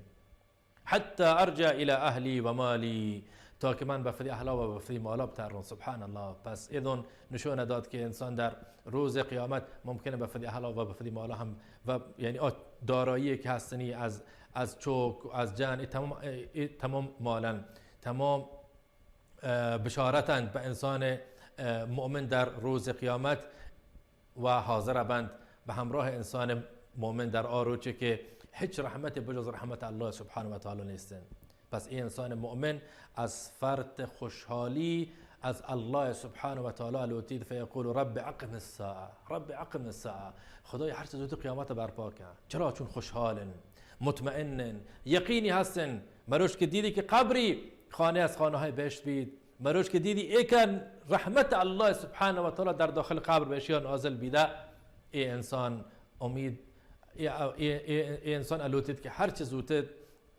«حتی ارجع الی اهلی و مالی»، تا که من به فدی اهلا و به فدی مالا بترون. سبحان الله. پس ایدون نشون داد که انسان در روز قیامت ممکنه به فدی اهلا و به فدی مالا هم و یعنی آ دارایی که هستنی از، از چوک، از جن، ای تمام، ای تمام مالن، تمام اه، بشارتند به انسان، اه، مؤمن در روز قیامت و حاضر بند به همراه انسان مؤمن در آ روچه که هیچ رحمت بجز رحمت الله سبحانه و تعالی نیستن. پس این انسان مؤمن از فرط خوشحالی از الله سبحانه و تعالی لوتید: «فیقول رب اقم الساعة، رب اقم الساعة.» خدای هر چه زودتر قیامت برپا کن. چرا؟ چون خوشحالن، مطمئنن، یقینی هستن. مروش که دیدی که قبری خانه از خانه‌های بهشت بید، مروش که دیدی ای که رحمت الله سبحانه و تعالی در داخل قبر به اشیا نازل بیده، ای انسان امید، ای، ای، ای، ای انسان الوتید که هر چه زودتر،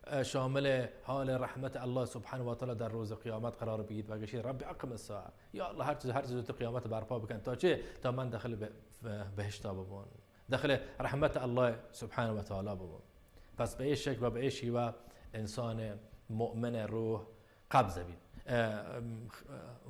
اه، شامل حال رحمت الله سبحانه و تعالی در روز قیامت قرار بگیرید و گشید: «رب اقم الساعة.» یا الله، هر چیز، هر چیز تو قیامت برپا بکن. تا چه؟ تا من داخل به-، بهشتا ببون، داخل رحمت الله سبحانه و تعالی ببون. پس به این شکل و به این شیوه انسان مؤمن روح قبض بید. اه،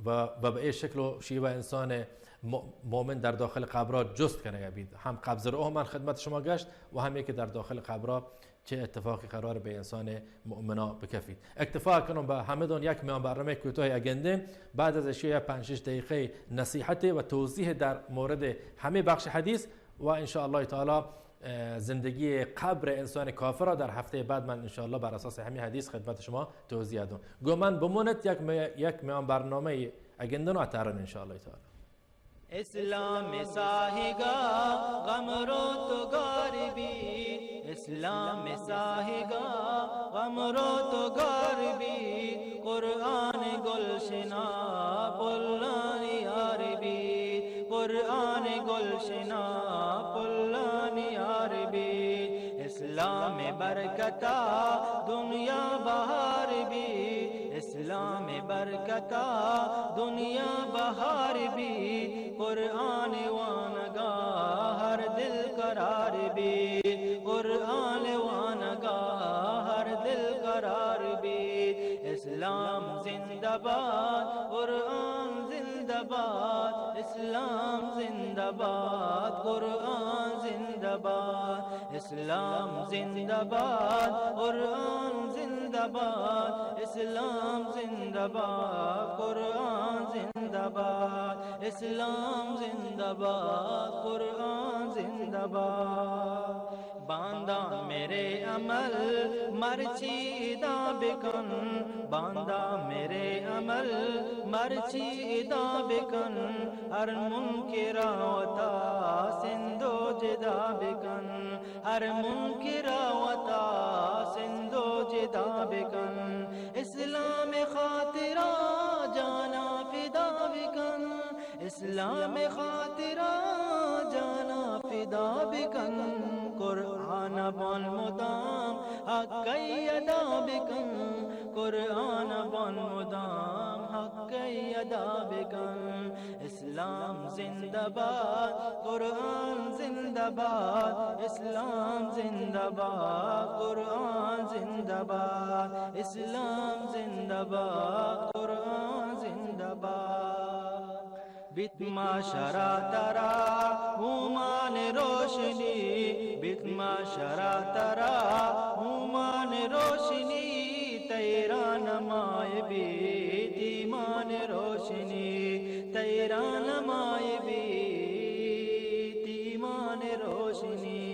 و، و به این شکل و شیوه انسان مؤ-، مؤمن در داخل قبرا جست کنگا بید. هم قبض روح من خدمت شما گشت و هم که در داخل قبرا چه اتفاقی قرار به انسان مؤمنا بکفید. اکتفا کنم به همدان، یک میان برنامه کوتاهی اگندیم، بعد از اشیا پنج شش دقیقه نصیحت و توضیح در مورد همه بخش حدیث و ان شاء الله تعالی، اه، زندگی قبر انسان کافر را در هفته بعد من ان شاء الله بر اساس همین حدیث خدمت شما توضیح دم. گو من بمونت یک می-، یک میان برنامه اگندن اترن ان شاء الله تعالی. اسلام ساہگا غم رو تو گار بی، اسلام ساہگا غم رو تو گار بی، قرآن گلشنا پلانی یار بی، قرآن گلشنا پلانی یار بی۔ اسلام برکتا دنیا بہار بی، اسلام برکتا دنیا بہار بی، قرآن وانگا ہر دل قرار بی، قرآن وانگا ہر دل قرار بی۔ اسلام زندہ باد، قرآن زندہ باد، اسلام زندہ باد، قرآن زندہ باد۔ اسلام زندہ باد، قرآن زندہ باد، اسلام زندہ باد، قرآن زندہ باد، اسلام زندہ باد، قرآن زندہ باد۔ باندا میرے عمل مرچی ادا بکن، باندا میرے عمل مرچی ادا بکن، ہر منکرا وتا سندو جدا بکن، ہر منکرا وتا سندو جدا بکن۔ اسلام خاطرا جانا فدا بکن، اسلام خاطرا جانا فدا بکن۔ قرآن بان مدام حق ادا بکن، قرآن بان مدام حق ادا بکن۔ اسلام زندہ باد، قرآن زندہ باد، اسلام زندہ باد، قرآن زندہ باد، اسلام زندہ باد، قرآن زندہ باد۔ بیت معاشرا ترا اومان روشنی، بیت معاشرا ترا اومان روشنی، تیرا نمائے بیت ایمان روشنی، تیرا نمائے بیت ایمان روشنی۔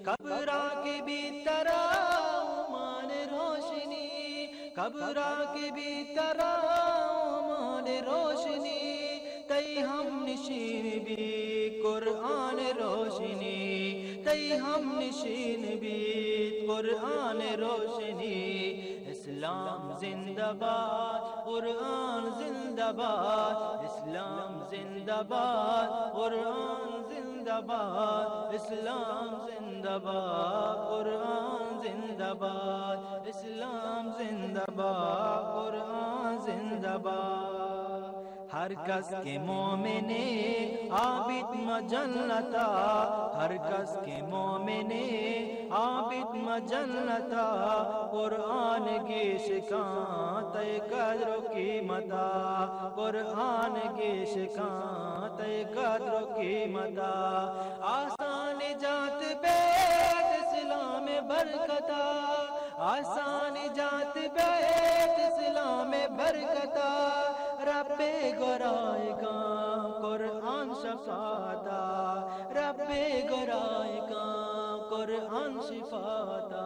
قبرا کہ بیت ترا اومان روشنی، قبرا کہ بیت ترا اومان روشنی، تئی ہم نشین بیت قرآن روشنی، تئی ہم نشین بیت قرآن روشنی۔ اسلام زندہ باد، قرآن زندہ باد، اسلام زندہ باد، قرآن زندہ باد، اسلام زندہ باد، قرآن زندہ باد، اسلام زندہ باد، قرآن زندہ باد۔ ہر کس کہ مومنے آ بیت ما جنتا، ہر کس کہ مومنے آ بیت ما جنتا، قرآن گیش کاں تئی قدر و قیمتا، قرآن گیش کاں تئی قدر و قیمتا۔ آسان جات بیت اسلام برکتا، آسان جات بیت اسلام برکتا، رب گورائے کاں قرآن شفاعتا، رب گورائے کاں قرآن شفاعتا۔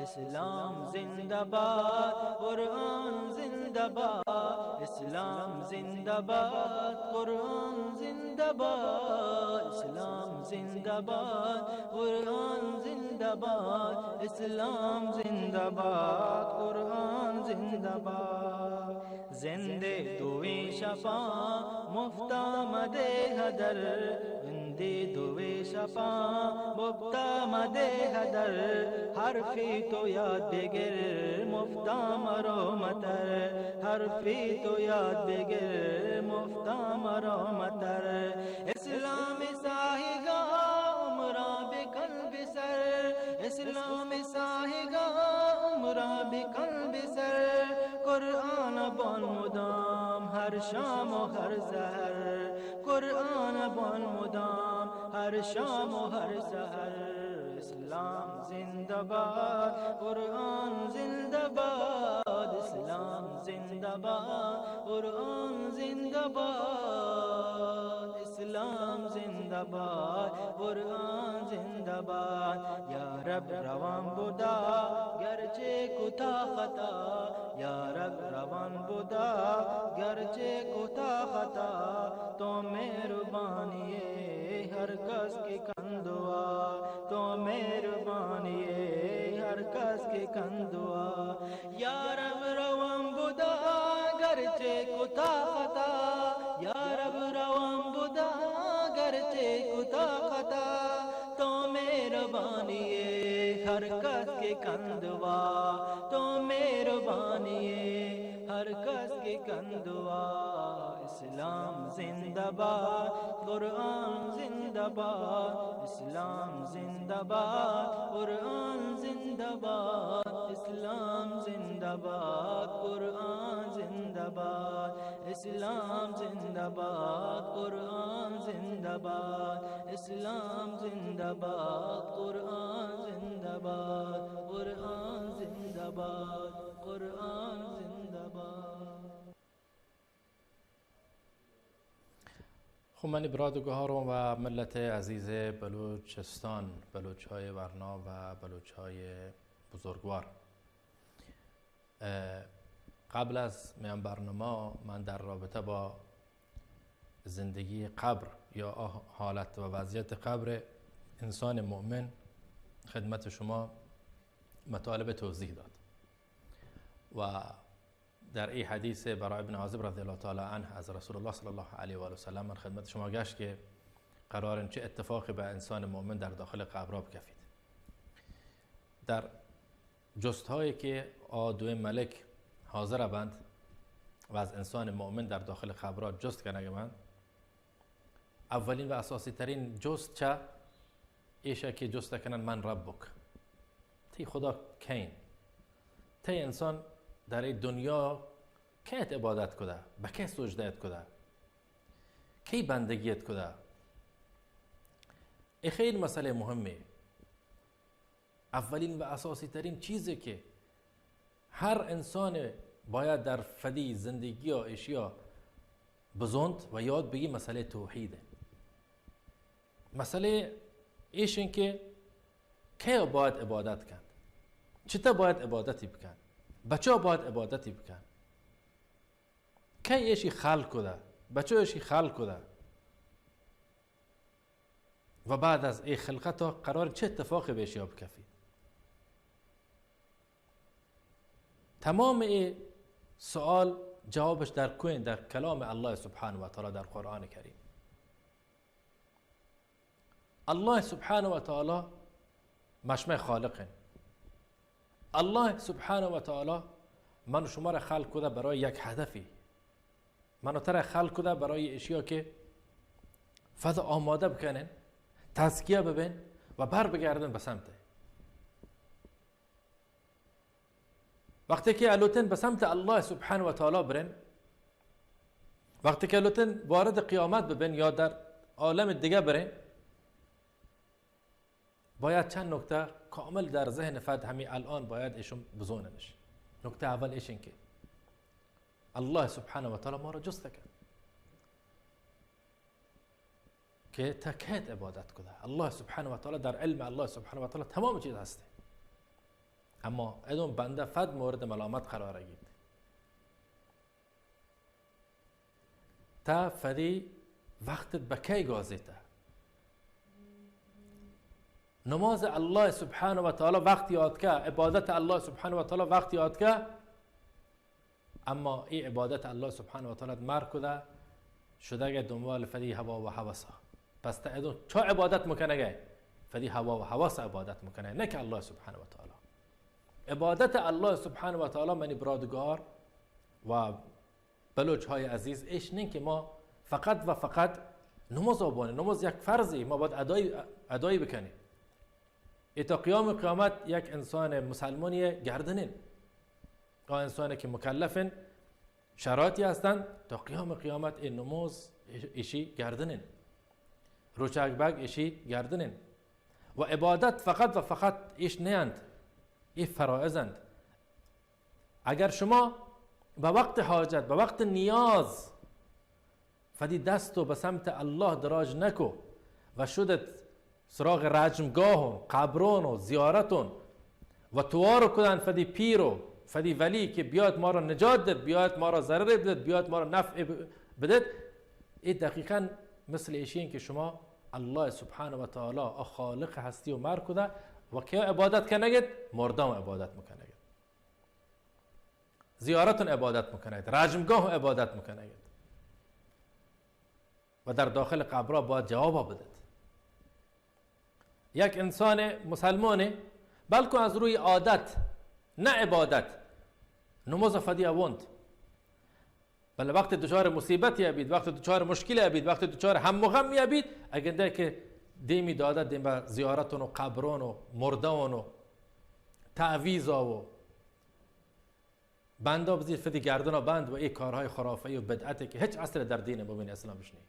اسلام زندہ باد، قرآن زندہ باد، اسلام زندہ باد، قرآن زندہ باد، اسلام زندہ باد، قرآن زندہ باد، اسلام زندہ باد، قرآن زندہ باد۔ زندے دوئیں شپاں مفتا مدے ہدر، زندے دوئیں شپاں مفتا مدے ہدر، حرفی تو یاد بگر مفتا مرو متر، حرفی تو یاد بگر مفتا مرو متر۔ اسلام ساہگا عمرا بکن بسر، اسلام ساہگا عمرا بکن بسر، قرآن بان مدام ہر شام و ہر سحر، قرآن بان مدام ہر شام و ہر سحر۔ اسلام زندہ باد، قرآن زندہ باد، اسلام زندہ باد، قرآن زندہ باد، اسلام زندہ باد، قرآن زندہ باد۔ یا رب روان بدا گرچہ کتا خطا، یا رب روان بدا گرچہ کتا خطا، تو مہربانی ئے ہر کس کہ کن دعا، تو مہربانی ئے کندوا. یا رب روان بدا گرچہ کتا خطا، یا رب روان بدا گرچہ کتا خطا، تو مہربانی ئے ہر کس کے کندوا، تو مہربانی ئے ہر کس کے کندوا. اسلام زندہ باد، قرآن زندہ باد، اسلام زندہ باد، قرآن زندہ باد، اسلام زندہ باد، قرآن زندہ باد، اسلام زندہ باد، قرآن زندہ باد، اسلام زندہ باد، قرآن زندہ باد، قرآن زندہ باد، قرآن زندہ باد. خب، منی برات و گوهاران و ملت عزیز بلوچستان، بلوچ‌های ورنا و بلوچ‌های بزرگوار. اه، قبل از میان برنامه من در رابطه با زندگی قبر یا آه-، حالت و وضعیت قبر انسان مؤمن خدمت شما مطالب توضیح داد و در این حدیث براء ابن عازب رضی الله تعالی عنه از رسول الله صلی الله علیه و آله و سلم من خدمت شما گشت که قرار چه اتفاقی به انسان مؤمن در داخل قبرا بکفید. در جست‌هایی که آ دوی ملک حاضر بند و از انسان مؤمن در داخل قبرا جست کنگ بند، اولین و اساسی ترین جست چه ایشه که جست کنن: من ربک؟ تی خدا کین؟ تی انسان در این دنیا کیت عبادت کده؟ به کی سجده‌ات کده؟ کی بندگیت کده؟ ای خیلی مسئله مهمه. اولین و اساسی ترین چیزی که هر انسان باید در فدی زندگی یا اشیا بزونت و یاد بگی مسئله توحیده. مسئله ایشن که کی باید عبادت کند، چطور باید عبادتی بکن، بچا باید عبادتی بکن، کی ایشی خلق کده، بچا ایشی خلق کده. و بعد از ای خلقت ها قرار چه اتفاقی به اشیا بکفی؟ تمام ای سوال جوابش در کوین؟ در کلام الله سبحانه و تعالی، در قرآن کریم. الله سبحانه و تعالی مشمه خالقین. الله سبحانه و تعالی من و شما را خلق کده برای یک هدفی. من و تره خلق کده برای اشیا که فضا آماده بکنین، تزکیه ببین و بر بگردین به سمته. وقتی که الوتین به سمت الله سبحانه و تعالی برین، وقتی که الوتین وارد قیامت ببین یا در عالم دیگه برین، باید چند نکته کامل در ذهن فد همی الان باید ایشون بزوننش. نکته اول ایشن که الله سبحانه و تعالی ما را جست کن که تا کیت عبادت کده. الله سبحانه و تعالی، در علم الله سبحانه و تعالی تمام چیز هسته، اما ادون بنده فد مورد ملامت قرار گیت. تا فدی وقتت به کی گوازیته؟ نماز الله سبحانه و تعالی وقتی آتکه، عبادت الله سبحانه و تعالی وقتی آتکه، اما ای عبادت الله سبحانه و تعالی مر کده، شدگه دنبال فدی هوا و هوسا. پس تا ادون چا عبادت مکنگه؟ فدی هوا و هوس عبادت مکنه، نه که الله سبحانه و تعالی. عبادت الله سبحانه و تعالی، منی برادگار و بلوچ های عزیز، ایش نین که ما فقط و فقط نماز آبانه. نماز یک فرضی، ما باید ادای، ادای بکنیم. ای تا قیام قیامت یک انسان مسلمانی گردنین، آ انسانی که مکلفین، شرایطی هستند، تا قیام قیامت ای نماز ایشی گردنین، روچک بگ ایشی گردنین. و عبادت فقط و فقط ایش نیند، ای فرائضند. اگر شما به وقت حاجت، به وقت نیاز، فدی دست و به سمت الله دراج نکو و شدت سراغ رجمگاه و قبرون و زیارتون و توار کدن فدی پیر و فدی ولی که بیاد ما را نجات دد، بیاد ما را ضرر بدد، بیاد ما را نفع ب-، بدد، ای دقیقاً مثل ایشین که شما الله سبحانه و تعالی، آ خالق هستی و مر کده و که عبادت کنگت؟ مردم عبادت مکنگت. زیارتون عبادت مکنگت، رجمگاهون عبادت مکنگت و در داخل قبرا باید جوابا بدت. یک انسان مسلمانه، بلکه از روی عادت، نه عبادت، نماز فدی اوند، بلے وقت دچار مصیبتی ابید، وقت دچار مشکلی ابید، وقت دچار هم و غمی ابید، اگنده که دیمی داده دیم به زیارتون و قبرون و مردون و تعویذا و بندا بزیر فدی گردنا بند و ای کارهای خرافه‌ای و بدعتی که هیچ اصل در دین مبین اسلامش نی.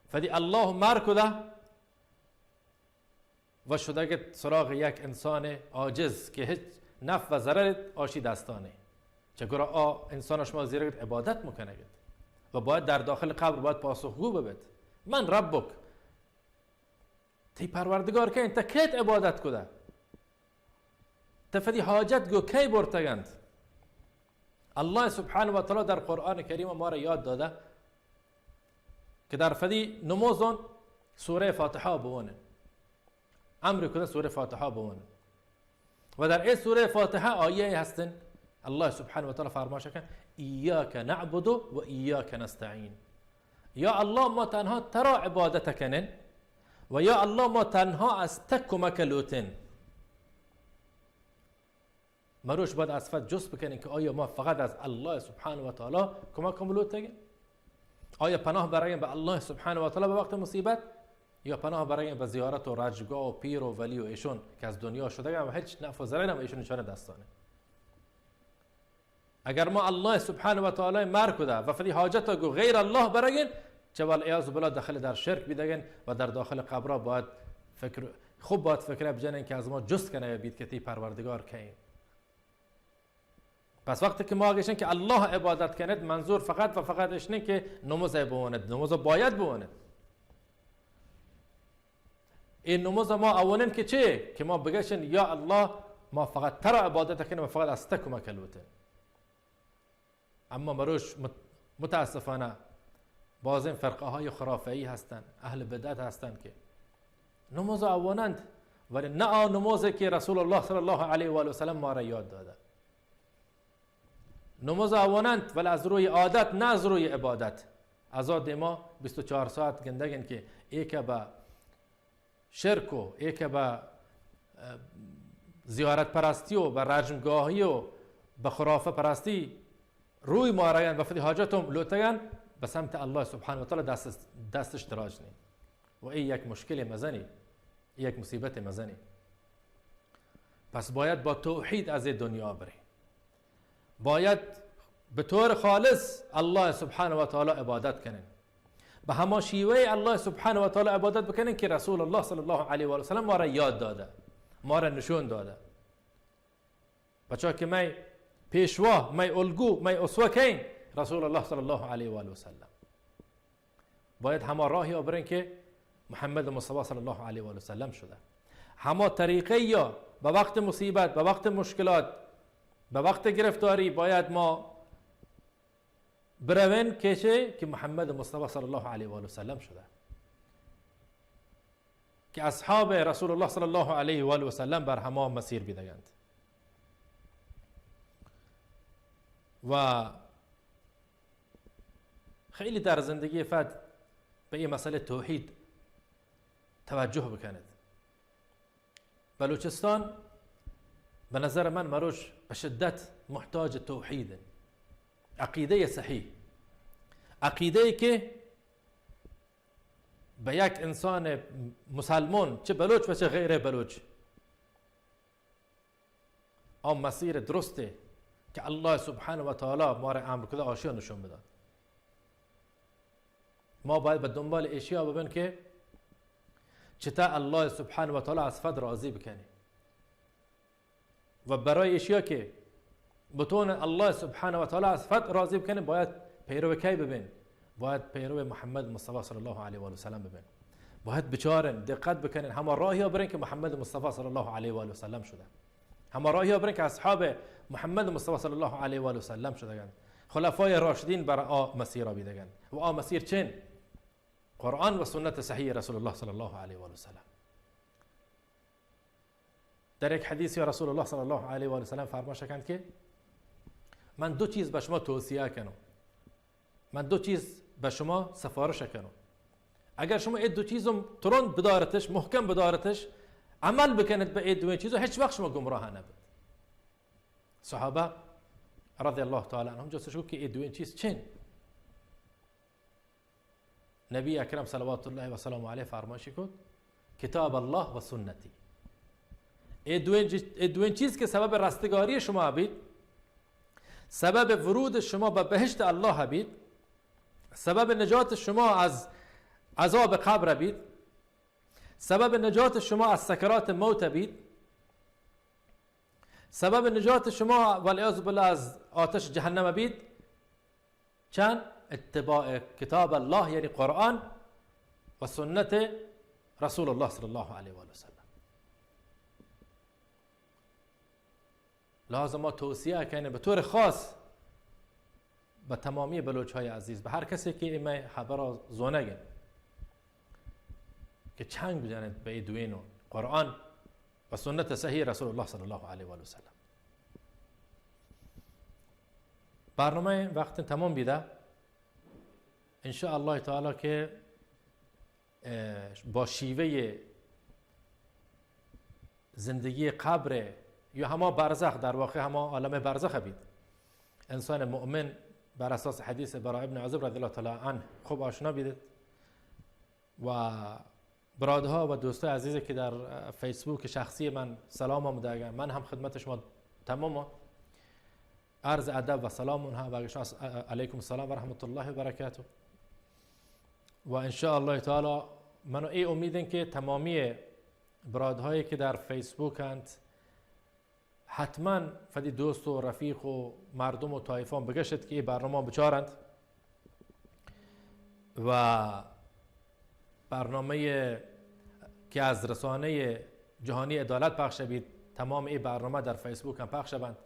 فدی الله مر کده و شدگت سراغ یک انسان عاجز که هیچ نفع و ضرر آشی دستانه. چه گرا آ انسان شما زیرگت عبادت مکنگت و باید در داخل قبر باید پاسخگو ببت. من ربک، تی پروردگار کئے انت؟ تی کئیت عبادت کده؟ تی فدی حاجت گو کئے برتگنت؟ الله سبحانه و تعالی در قرآن کریم ما را یاد داده که در فدی نمازان سورهٔ فاتحه بوانن. امر کده سورهٔ فاتحه بوانن. و در ای سورهٔ فاتحه آیه هستن، الله سبحانه و تعالی فرماش کن: «ایاک نعبد و ایاک نستعین.» یا الله، ما تنها ترا عبادت کنن و یا الله، ما تنها از تک کمک لوتن. مروش باید از فد جست بکنن که آیا ما فقط از الله سبحانه و تعالی کمک لوتگن؟ آیا پناه برگن به الله سبحانه و تعالی به وقت مصیبت، یا پناه برگن به زیارت و رجگاه و پیر و ولی و ایشون که از دنیا شدگن و هیچ نفع و ضرر هم ایشون نشانه دستانه؟ اگر ما الله سبحانه و تعالی مر کده و فدی حاجت گو غیر الله برگن، چه والعیاذ بالله داخل در شرک بیدگن و در داخل قبرا باید فکر، خوب باید فکر بجنن که از ما جست کنه بید که تی پروردگار کئے. پس وقتی که ما گشن که الله عبادت کنید، منظور فقط و فقط اش نه که نماز بوانید، نماز باید بوانید. این نماز ما اوانن که چه؟ که ما بگشن: یا الله، ما فقط ترا عبادت کنیم و فقط از تو کمک لوتن. اما مروش مت-، متاسفانه بازین فرقه های خرافه‌ای هستن، اهل بدعت هستن که نماز اوانند، ولی نه آ نمازی که رسول الله صلی الله علیه و آله و سلم ما را یاد داده. نماز اوانند، ولی از روی عادت، نه از روی عبادت. از آ دیما بیست و چهار ساعت گندگن که ای که به شرک و ای که به، اه، زیارت پرستی و به رجمگاهی و به خرافه پرستی روی مارگن و فدی حاجت هم لوتگن، به سمت الله سبحانه و تعالی دست، دستش دراج نی. و ای یک مشکل مزنی، ای یک مصیبت مزنی. پس باید با توحید از این دنیا برین. باید به طور خالص الله سبحانه و تعالی عبادت کنین. به هما شیوه الله سبحانه و تعالی عبادت بکنین که رسول الله صلی الله علیه و آله و سلم ما را یاد داده، ما را نشون داده. پچا که می پیشوا، می الگو، می اسوه کئین؟ رسول الله صلی الله علیه و آله و سلم. باید هما راهیا برین که محمد مصطفی صلی الله علیه و آله و سلم شده. هما طریقه‌یا به وقت مصیبت، به وقت مشکلات، به وقت گرفتاری باید ما بروین که چه؟ که محمد مصطفی صلی الله علیه و آله و سلم شده. که اصحاب رسول الله صلی الله علیه و آله و سلم بر هما مسیر بیدگند. و خیلی در زندگی فد به این مسئله توحید توجه بکنید. بلوچستان به نظر من مروش به شدت محتاج توحید، عقیدهٔ صحیح، عقیده‌ای که به یک انسان مسلمان، چه بلوچ و چه غیر بلوچ، آ مسیر درسته که الله سبحانه و تعالی ما را امر کده آشیا نشون بداد. ما باید به دنبال اشیا ببین که چطور الله سبحانه و تعالی از فد راضی بکنی. و برای اشیا که بتون الله سبحانه و تعالی از فد راضی بکنین، باید پیرو کی ببین؟ باید پیرو محمد مصطفی صلی الله علیه و آله و سلم ببین. باید بچارن، دقت بکنین، هما راهیا برین که محمد مصطفی صلی الله علیه و آله و سلم شده. هما راهیا برین که اصحاب محمد مصطفی صلی الله علیه و آله و سلم شدگن. خلفای راشدین بر آ مسیرا بیدگن. و آ مسیر چین؟ قرآن و سنت صحیح رسول الله صلی الله علیه و آله و سلم. در یک حدیثی رسول الله صلی الله علیه و سلم فرماش کنت که من دو چیز به شما توصیه کنم، من دو چیز به شما سفارش کنم. اگر شما این دو چیزم ترند بدارتش، محکم بدارتش، عمل بکنید به این دو چیز، هیچ وقت شما گمراه نبید. صحابه رضی الله تعالی عنهم جستش کو که این دو چیز چین؟ نبی اکرم صلوات الله و سلام علیه فرمایشی کت، کتاب الله و سنتی. ای دوین جی-، ای دوین چیز که سبب رستگاری شما بید، سبب ورود شما به بهشت الله بید، سبب نجات شما از عذاب قبر بید، سبب نجات شما از سکرات موت بید، سبب نجات شما والعیاذ بالله از آتش جهنم بید، چند؟ اتباع کتاب الله، یعنی قرآن و سنت رسول الله صلی الله علیه و آله و سلم. لازم ما توصیه کنیم به طور خاص به تمامی بلوچ‌های عزیز، به هر کسی که این خبر را زونگه که چنگ بجنید به این دوینو، قرآن و سنت صحیح رسول الله صلی الله علیه و آله و سلم. برنامه وقت تمام بیده. ان شاء الله تعالی که، اه، با شیوهٔ زندگی قبر یا هما برزخ، در واقع هما عالم برزخ بید، انسان مؤمن بر اساس حدیث براء ابن عازب رضی الله تعالی عنه خوب آشنا بیدید. و برادها و دوستای عزیزی که در فیسبوک شخصی من سلام آمده، اگر من هم خدمت شما تمام عرض ادب و سلام اونها و علیکم السلام و رحمت الله و برکاته. و ان شاء الله تعالی منو ای امیدن که تمامی برادهایی که در فیسبوک انت، حتماً فدی دوست و رفیق و مردم و طایفان بگشت که ای برنامه بچارند و برنامهٔ که از رسانهٔ جهانی عدالت پخش بید، تمام ای برنامه در فیسبوک هم پخش بند.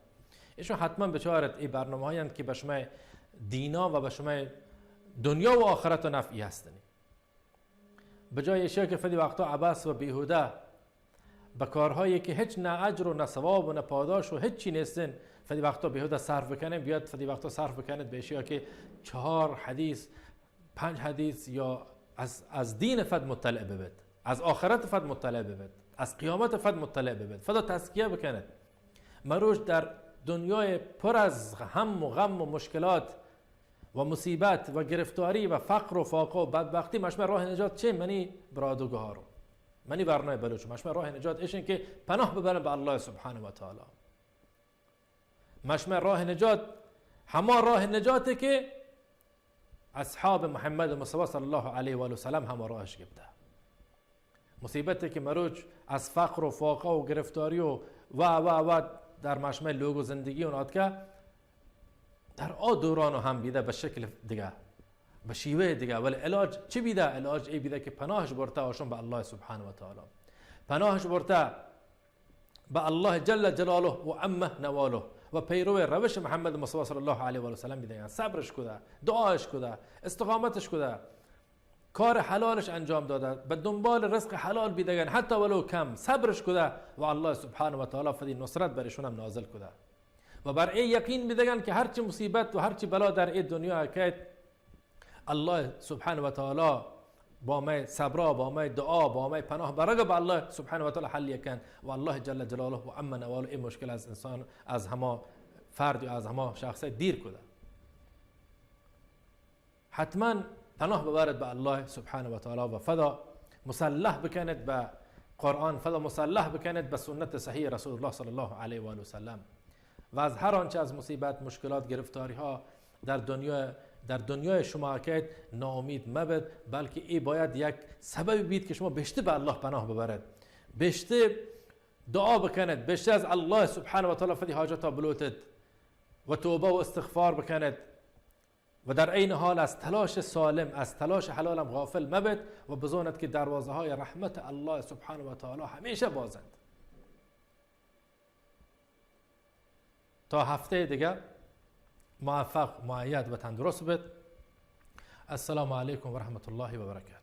ایشون حتماً بچارت، ای برنامه هایند که به شما دینا و به شما دنیا و آخرت و نفعی هستنی. به جای اشیا که فدی وقتا عبث و بیهوده به کارهایی که هیچ نه اجر و نه ثواب و نه پاداش و هیچی نیستن، فدی وقتا بیهوده صرف بکنین، بیاد فدی وقتا صرف بکنید به اشیا که چهار حدیث، پنج حدیث یا از، از دین فد مطلع ببید، از آخرت فد مطلع ببید، از قیامت فد مطلع ببید، فدا تزکیه بکنید. مروچ در دنیای پر از هم و غم و مشکلات و مصیبت و گرفتاری و فقر و فاقه و بدبختی، مشمه راه نجات چه؟ منی براد و گهارو، منی ورنای بلوچ، مشمه راه نجات ایشن که پناه ببرن به الله سبحانه و تعالی. مشمه راه نجات هما راه نجاته که اصحاب محمد مصطفی صلی الله علیه و آله و سلم هما راهش گپته. مصیبتی که مروچ از فقر و فاقه و گرفتاری و، و، و، و در مشمه لوگ و زندگی اون آتکه، در آ دوران هم بیده به شکل دیگه، به شیوه دیگه، ولی علاج چی بیده؟ علاج ای بیده که پناهش برته آشون به الله سبحانه و تعالی. پناهش برته به الله جل جلاله و عم نواله و پیرو روش محمد مصطفی صلی الله علیه و سلم بیده، یعنی صبرش کده، دعاش کده، استقامتش کده، کار حلالش انجام داده، به دنبال رزق حلال بیدگن، حتی ولو کم، صبرش کده و الله سبحانه و تعالی فدی نصرت برشون هم نازل کده و بر ای یقین بیدگن که هرچی مصیبت و هرچی بلا در ای دنیا کیت، الله سبحانه و تعالی با مئے صبرا، با مئے دعا، با مئے پناه برگ به الله سبحانه و تعالی حل یکن و الله جل جلاله و عم نواله ای مشکل از انسان، از هما فرد یا از هما شخص دیر کده. حتماً پناه ببرد به الله سبحانه و تعالی و فدا مسلح بکنید به قرآن، فدا مسلح بکنید به سنت صحیح رسول الله صلی الله علیه و آله و سلم و از هر آنچه از مصیبت، مشکلات، گرفتاری ها در دنیا، در دنیای شما کیت، ناامید مبید، بلکه ای باید یک سببی بید که شما بیشتر به الله پناه ببرید، بیشتر دعا بکنید، بیشتر از الله سبحانه و تعالی فدی حاجت ها بلوتید و توبه و استغفار بکنید. و در عین حال از تلاش سالم، از تلاش حلالم غافل مبید و بزاند که دروازه‌های رحمت الله سبحانه و تعالی همیشه بازند. تا هفته دیگه موفق، مؤید و تندرست بید. السلام علیکم و رحمت الله و برکاته.